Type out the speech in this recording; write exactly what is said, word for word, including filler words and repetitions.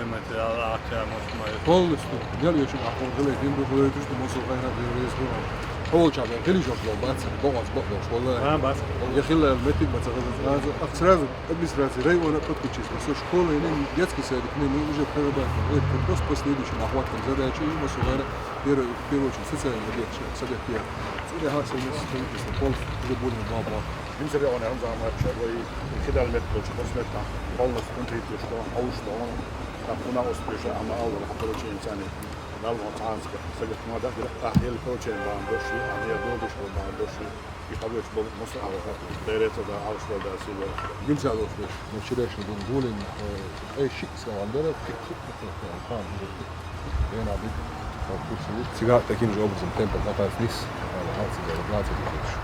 Материал ахча мосмай. Полностью. Гел йочин ахвал геле дин ду геле туш ду мосул гайна геле геле. Хавал чабан гели жок гел бац. Богас богас вала. Ха, бас. Я хилла метик бац газ. Сразу администрация района подключилась. Со школа и детский садик, не, мы уже прорабатываем. Это просто последующий охват там задачи и мосул гайна первый, в первую очередь социальный объект, объект. Или ха, сегодня строительство пол уже более два блока. Имсере он ям замат ча вай кидал мет болчу, бос мет там. Полностью контрит что, ауш что он. Там куна успеша, ама ал, короче, инсани. Нал он цанска. Сагат мада, а ел короче, бан доши, а я додиш бан доши. И хавеш бол мос ава. Дерета да, ауш да сила. Гимсал успеш. Мы вчерашний день гулин, э, шик савандера, пик пик пик пик. Там, я на бит. Сига таким же образом темпом катается вниз. Двадцать тысяч.